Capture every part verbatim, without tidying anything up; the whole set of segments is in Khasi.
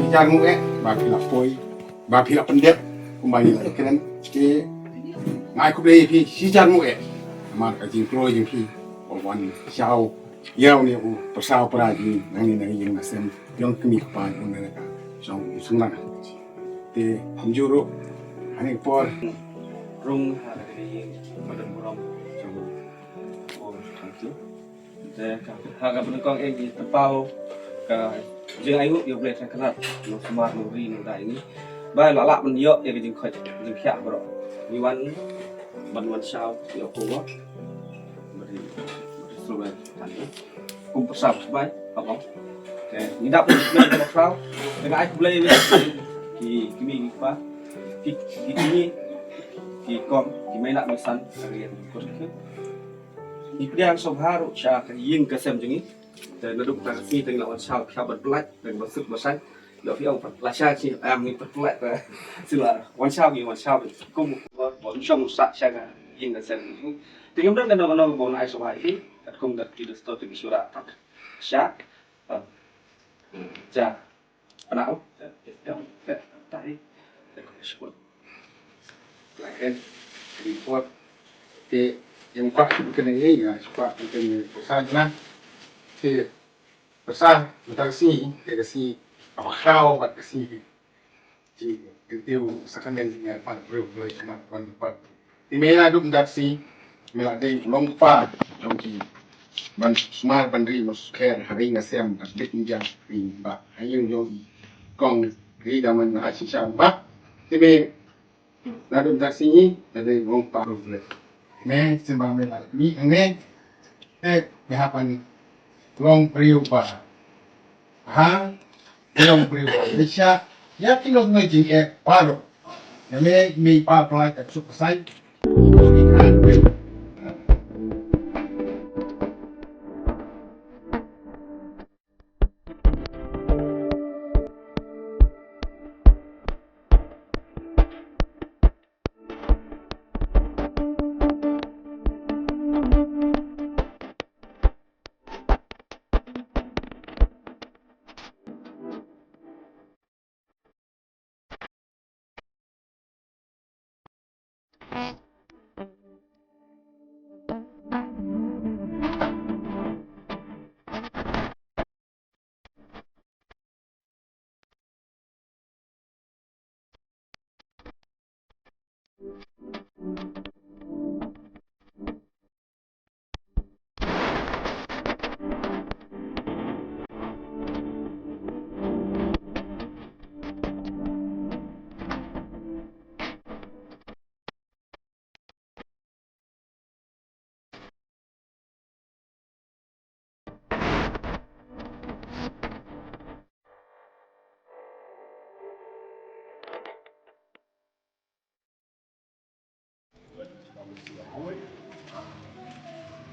Jar nguh eh ba phi la poi, ba phi la pyndep kumba ngi la kren. Te nga ai khublei ïa phi shi jar nguh eh. Namar ka jingkloi jong phi ba wan shaw ïa une u pyrsa u pra jong ngi nangne na ïing na sem jong kmie kpa jong ngi na ka shong u Sngewrang. Te kumjuh ruh ha kane ka por rung ha kane ka ïing ba don burom jong u Thangthie. Te ka, ha kaba nyngkong eh ngi pynpaw ka jingainguh ïa U Blei Trai Kynrad, nongsumar nongri nongda ïa ngi. Ba la lah ban ïoh ïa ka jingkhoit jingkhiah baroh. Ngi wan ban wan shaw ïa u Kong Ngor. Bad i, bad i sngewbha kum pyrsa ba sbai, ha ba. Te ngi dap ban sngewbha ba khraw. Te nga ai khublei ïa ki, ki kmie ki kpa, ki, ki kmie ki kong, ki mei nah mei san, ka rian kut ki. Ngi pdiang sngewbha ruh sha ka ïing ka sem jong ngi. Te naduh mynta ka sngi te ngi la wan shaw phi hap ban pyllait, te ba suk ba shai. Ïoh phi ong pat la shai shi, em ngi pat pyllait te. Sila wan shaw ngi wan shaw. Kum ba shong sah sha ka ïing ka sem jong ngi. Te ngim don kano kano ba ngan ai sngewbha ïa phi. Katkum kat ki doh stor te ki shura pat. Sha. Em. Ja. Pynah, oh, eh, eh, eh, tai. Eh, shukor. Lain, report. Te, ïa kwah kane ïa, ïa kwah kane pyrsa na. Te, pyrsa, mynta ka sngi, te ka sngi, kaba khraw bad ka sngi. Te, te, te, sa ka nen, ïa, pan, briew, briew, pan, pan, pan. Te me la dum dat si, me la dei u longkpa jong ki. Ban sumar ban ri, ban sukher ha ri nga sem, ban bit nja ri ba ha ïing jong i kong ri da man ha shisha ba. Te me la dum dat si ngi la dei u longkpa. Me sumar me la mi nge. Te me hap ban long briew ba. Ha, long briew ba. Te sha, ïa ki long ngi jingeh baroh. Ïa me, me pa pla ka suk sai.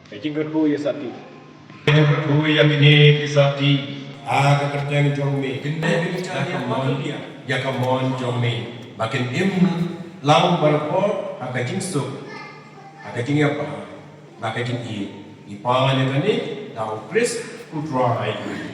Ka jingkyrkhu ïa Sati. Ka jingkyrkhu ïa kine ki Sati. Ha ka kyrteng jong me. Kine ki ïa ka mon, ïa ka mon jong me. Ba kin im lang barabor ha ka jingsuk. Ha ka jingïapher. Ba ka jingïeit. Ngi pan ïa kane da u Khrist u Trai. Amen.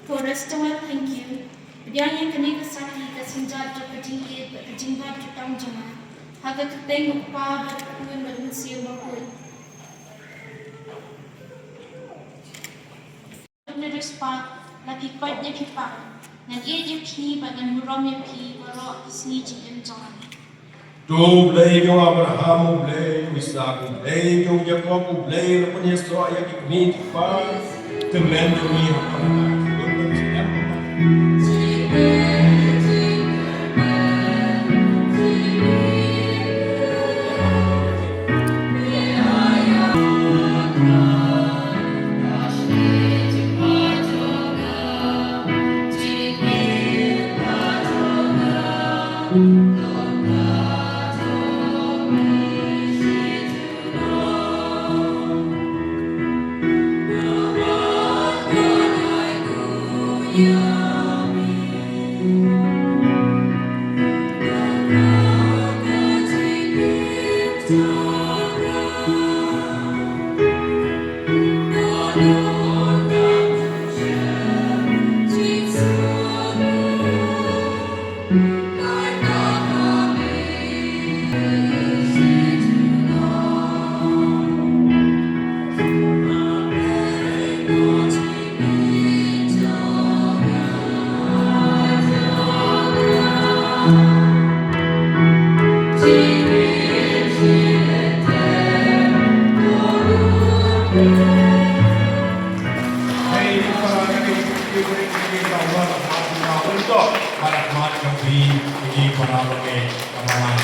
Ko Restawal, thank you. Pdiang ïa kane ka sati ka synjat jong ka jingïeit bad ka jingbam jutang jong nga. Ha ka kyrteng u Kpa bad u Khun bad u Mynsiem Bakhuid. Ngi riewspah, la phi koit ne phi pang, ngan ïeit ïa phi bad ngan burom ïa phi baroh ki sngi jingim jong nga. To U Blei jong Abraham, U Blei u Isaak, U Blei jong Jakob, U Blei u la pynïasoh ïa ki kmie ki kpa, tymmen jong ngi ha pyrthei.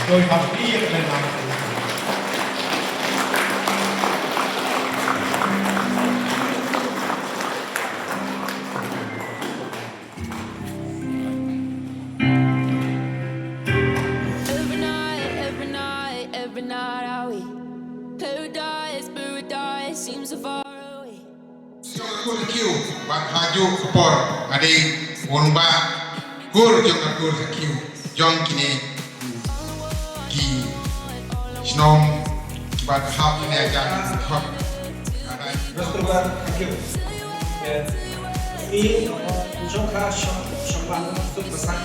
Doi hap ïa ka nang. Every night, every night, every night I wait. Paradise, paradise seems so far away. Jong ka kur sa kiew, bad ha juh ka por nga dei u rangbah kur jong ka kur sa kiew jong kine ki shnong kiba hap kine hajar khot. Nga dei Restaurant sa kiew. Ngi jong ka shong shong ba suk ba sang.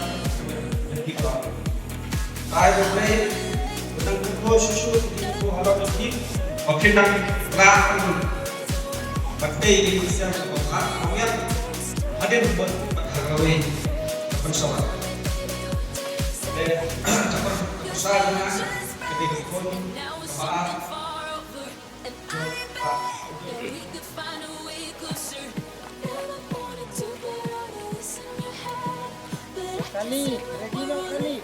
Ai ba Blei, ba dang kynmaw shuh shuh, kynmaw halor jong ki, ba phin nang lah ban, ban dei ki Khristan kaba bha, ba ngiat hadien ba, ba ha kawei ka pynshong. Te, ka pyn, ka pynshong jong nga ka dei ka khun kaba ar. Kali, ready no kali.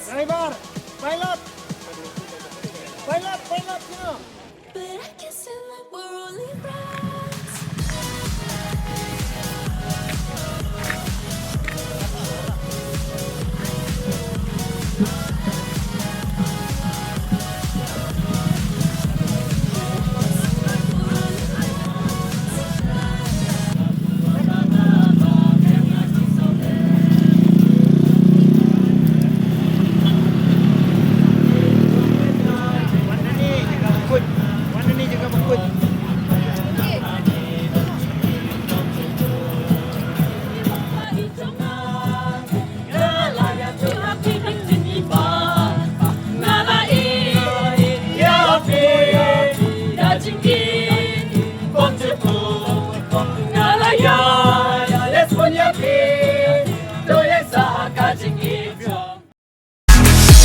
Driver, pilot. Pilot, pilot, sino?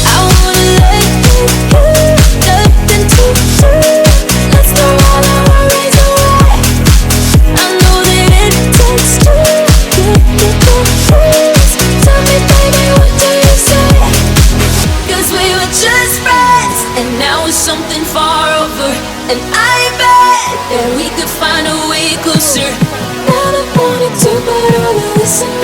I wanna let you go, nothing to do. Let's go all our worries away. I know that it takes two to get the blues. Tell me, baby, what do you say? 'Cause we were just friends, and now we're something far over. And I bet that we could find a way closer. Not a morning to, but all of this and